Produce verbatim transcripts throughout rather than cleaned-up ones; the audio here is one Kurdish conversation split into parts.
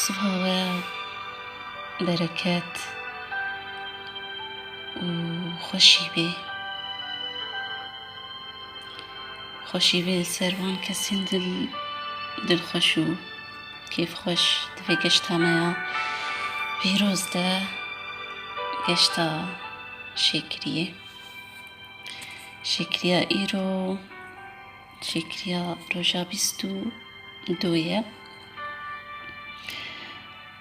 Siha we bereket û xweşî bê. Xweşî bê li ser van kesên dil, dilxweş û kêfxweş di vê geşta me ya pîroz de, geşta şêkiriyê. Şêkiriya îro, şêkiriya roja bîst û du ye.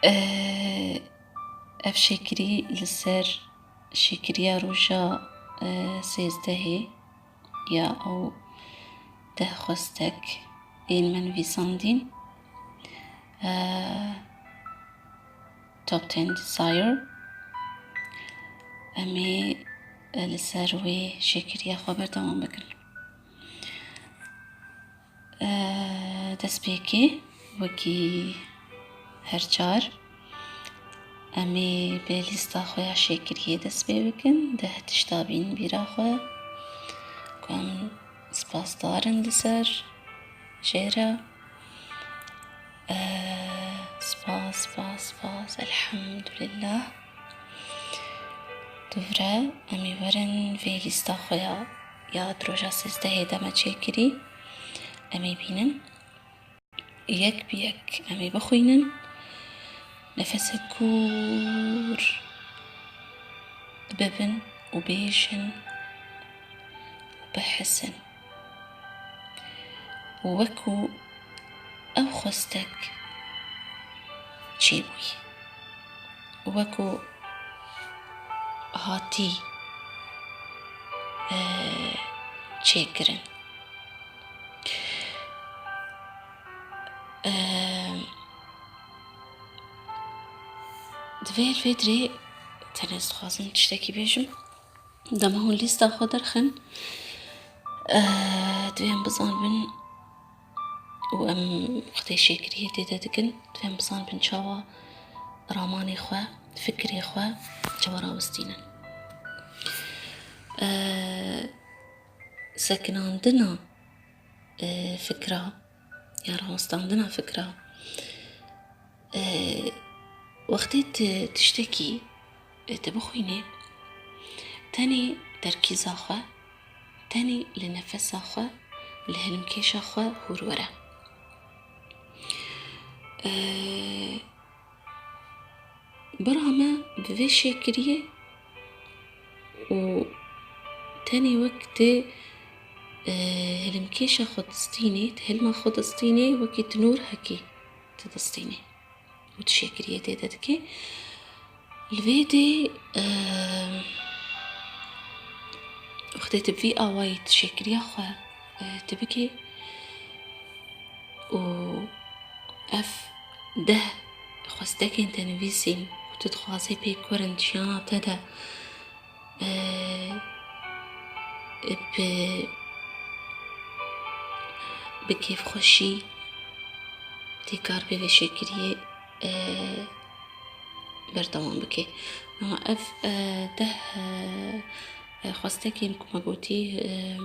Eee, ev şêkirî li ser şêkiriya roja, eee, sêzdehê ya ew deh xwestek ên me nivîsandîn. Eee, Top Ten Desire. Em ê, e, li ser wê şêkiriya xwe berdewam bikin. E, destpêkê, wekî her car, em ê bi lîsta xwe ya şêkiriyê dest pê bikin. Deh tişta bîn bîra xwe ku em spasdar in li ser jê re. Eh, spas, spas, spas. Elhamdulillah. Dûvre, em ê werin vê lîsta xwe ya, ya di roja sêzdehê de me çêkirî. Em ê bînin. Yek bi yek em ê bixwînin. Nefesek kûr bibin û bêjin û bihisin. Wekû ew xwestek çêbûyî, wekû hatî, e, çêkirin. E, di vê, li vê dirê tenê ez dixwazim tiştekî bêjim. Dema hûn lîsta xwe derxin, eh, divê em bizanbin û em wextê şêkiriyê tê de dikin, divê em bizanbin çawa ramanê xwe, fikrê xwe çawa rawestînin. Eh, sekinandina, eh, fikra ya rawestandina fikra, eh, wextê tu tiştekî, eh, tu bixwînê, tenê terkîza xwe, tenê li nefesa xwe, li hilmkêşa xwe hûr were. Eh, Bira me bi vê şêkiriyê û tenê wek tu, e, hilmkêşa xwe distînê, tu hilma xwe distînê, wekî tu nûr hekî tu distînê û tu şêkiriyê tê de dikê. Li vê dê, e, wextê tu bi vî awayî tu şêkiriya xwe, e, tu bikê, û ev deh xwestekên te nivîsîn û tu dixwazê pêk werin jiyana te de, e, bi, bi kêfxweşî tê kar pê vê şêkiriyê, e, berdewam bike. Ama ev, e, deh, e, e, xwestekên ku me gotî, e,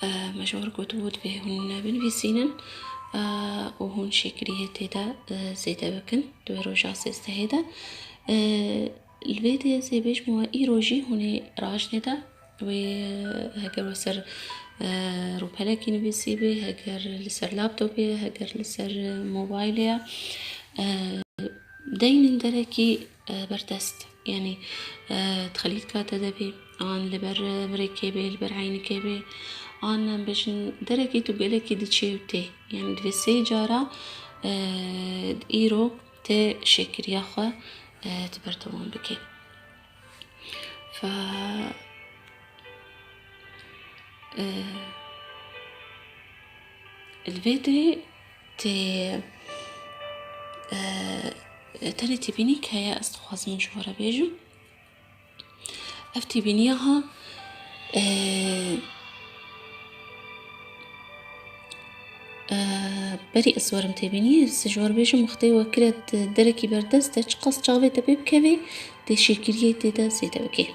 Eh, me ji we re gotibû, divê hûn binivîsînin, eh, û hûn şêkiriyê tê de, eh, zêde bikin, di wê roja sêzdehê de. Eh, li vê dê ez ê bêjim we îro jî hûn ê rajinê de wê, eh, heger we ser, eh, rûpelekî nivîsî bê, heger li ser laptopê ye, heger li ser, eh, mobaylê ye, eh, deynin derekî, eh, berdest. Yanî, eh, di xelîtka te de bê, an li ber, eh, birêkê bê, li ber eynikê bê, an em bêjin derekî tu gelekî diçê û tê. Yanî divê sê cara, eh, îro tê şêkiriya xwe, eh, tu berdewam bikê. Fa, eh, li vê dê tê, eh, tenê têbînîk heye, ez dixwazim ji we re bêjim. Ev têbîniya ha, e, e, berî ez werim têbîniyê, ez ji we re bêjim, wextê we kire di derekî berdest de, çiqas çavê te pê bikevê, tê şêkiriyê tê de zêde bikê.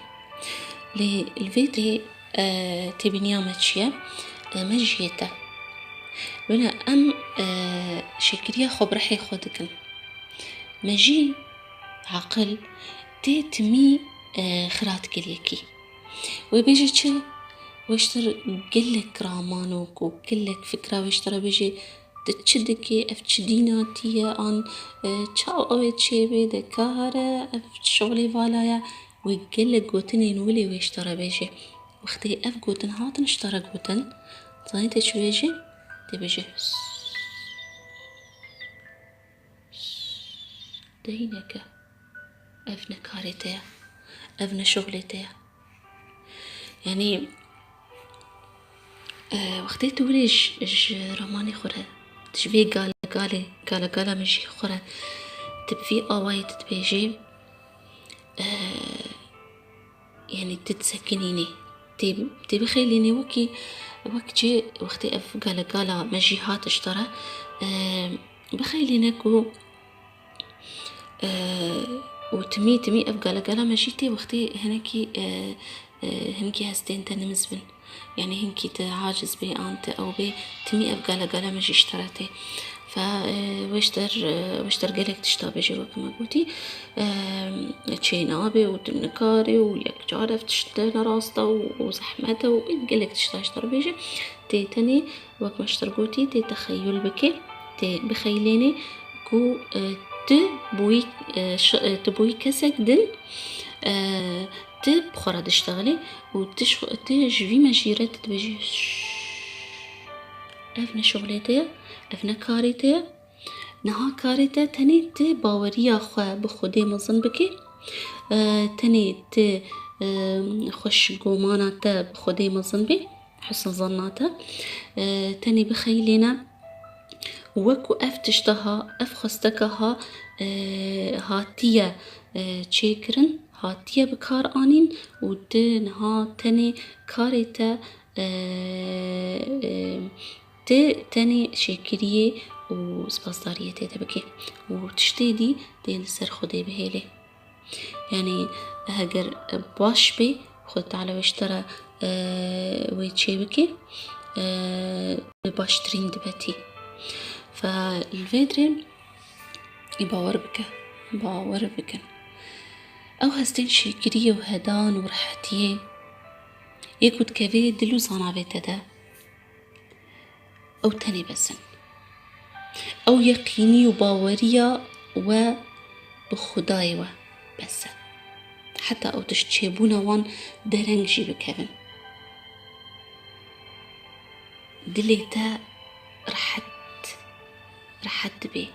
Lê li vê tê, e, têbîniya me çi ye? E, me jiyê te. Wina em, e, şêkiriya xwe bi rihê xwe dikin. Mejî, aqil, tê timî, e, xirat gelekî. Wê bêje çi? Wê ji te re gelek raman û ku gelek fikra wê ji te re bêje, tu çi dikê, ev çi dînatî ye, an, e, çawa ew ê çêbê, de kar e, ev şixulê vala ye. Wê gelek gotinên wilê wê ji te re bêje. Wextê ev gotin hatin ji te re gotin, zanî tê çi bêje? Tê bêje, "Dehîneke, ev ne karê te ye, ev ne şixulê te ye." Yanî, e, wextê tu wilê ji, ji ramanê xwe re, ji vê gale galê, gale gala mejî xwe re, tu bi vî awayî tu dibêjî, e, yanî tu disekinînî. Tê, tê bixeylînî wekî, wek çi wextê ev gale gala mejî hat ji te re, e, bixeylîne ku, e, û timî, timî ev gale gala mejî tê wextê hinekî, e, e, hinkî hestên te nimiz bin. Yanî hinkî te aciz bê, an te ew bê, timî ev gale gale mejî ji te re tê. Fe, e, wê ji te re, e, wê ji te re gelek tişta bêje, wek me gotî, e, çê nabe û tu nikarî û yekcar ev tişt ne rast e û, û zehmet e û gelek tişta ji te re bêje. Tê tenê, wek me ji te re gotî, tê texeyul bike, tê bixeylênê ku, e, tu bûyî, e, şi-, e, tu bûyî kesek din, e, tu bi xwe re diştexilî û tu ji xwe, tu ji vî mejî re tu dibêjî, "Şşş, ev ne şixulê te ye, ev ne karê te ye." Niha karê te tenê tu baweriya xwe bi Xwedê mezin bikî. E, tenê tu, e, xweş gomana te bi Xwedê mezin bê, husn zanna te. E, tenê bixeylêne, weku ev tişta ha, ev xwesteka ha, e, hatiye, e, çêkirin, hatiye bi kar anîn û tu niha tenê karê te, e, e, tu tenê şêkiriyê û spasdariyê tê de bikî û tiştê dî tê li ser Xwedê bihêlê. Yanî heger baş bê, Xwedê Teala wê ji te re, e, wê çê bike, e, bi baştirîn dibetî. Fe li vê dirê ê bawer bike, bawer bikin. Ew hestên şêkiriyê û hedan û rehetiyê yê ku dikevê dil û zanavê te de, ew tenê bes in. Ew yeqînî û baweriya we bi Xwedayê we bes e. Heta ew tişt çêbûna wan dereng jî bikevin. Dilê te rehet, rehet dibê.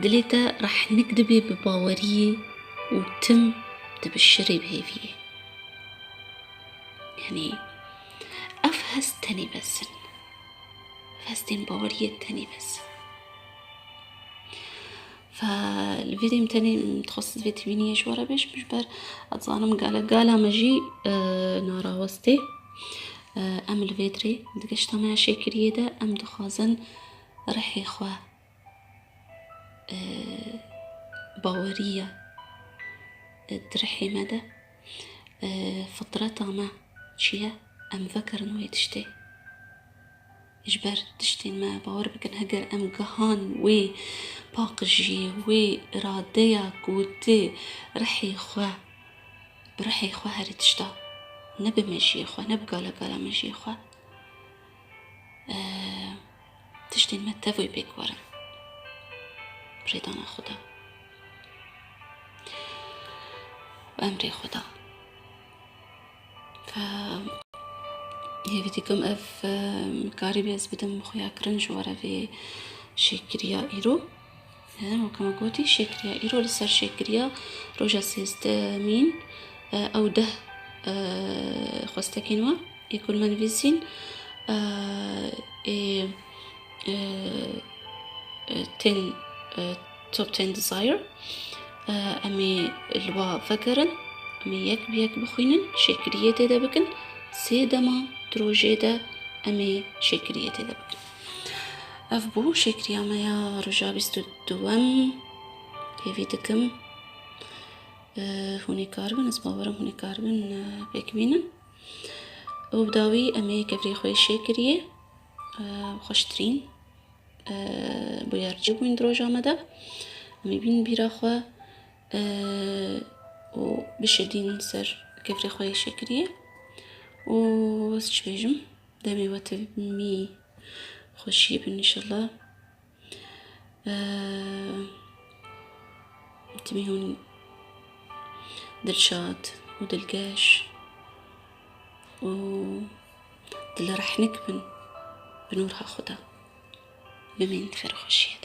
Dilê te rehnik dibê bi baweriyê û tim dibişirê bi hêviyê. Yanî, ev hest tenê bes in. Ev hestên baweriyê tenê bes in. Fe li vê dê min tenê dixwest vê tevîniyê ji we re bêjim, ji ber ez dizanim gale gala me jî, e, narawestê. E, em li vê dirê di geşta me ya şêkiriyê de em dixwazin rihê xwe, e, baweriya, e, di rihê me de, e, fitreta me çi ye, em vekirin wê tiştê. Ji ber tiştên me, bawer bikin, heger em gihan wê paqijiyê, wê iradeya ku tu rihê xwe, bi rihê xwe herî tişta, ne bi mejiyê xwe, ne bi gala gala mejiyê xwe, e, tiştên me tev wê pêk werin. Bi rêdana Xweda. Bi emrê Xweda. Fe, hêvî dikim ev, e, karîbî ez bidim xuyakirin ji we re vê şêkiriya îro. E, weke me gotî, şêkiriya îro li ser şêkiriya roja sêzdemîn, e, ew deh, e, xwestekên we ê ku li me nivîsîn, e, ê, e, e, tên, e, Top ten Desire. E, em ê li wa vegerin, em ê yek bi yek bixwînin, şêkiriyê tê de bikin. Sê dema di rojê de em ê şêkiriyê tê de bikin. Ev bû şêkiriya me ya roja bîst û duwem. Hêvî dikim, e, hûn ê karibin, ez bawerim hûn ê karibin, e, pêk bînin. Û bi dawî em ê kevirê xwe yê şêkiriyê e, xweştirîn, e, bûyercî bûn di roja me de. Em ê bîn bîra xwe, e, û bişidîn ser kevirê xwe yê şekiriyê. Û ez çi bêjim? Demê we timî xweşiyê bin înşallah. E, timî hûn dilşad û dilgeş û dilrehnik bin bi nûra Xweda. Bimînin di xêr û xweşiyê.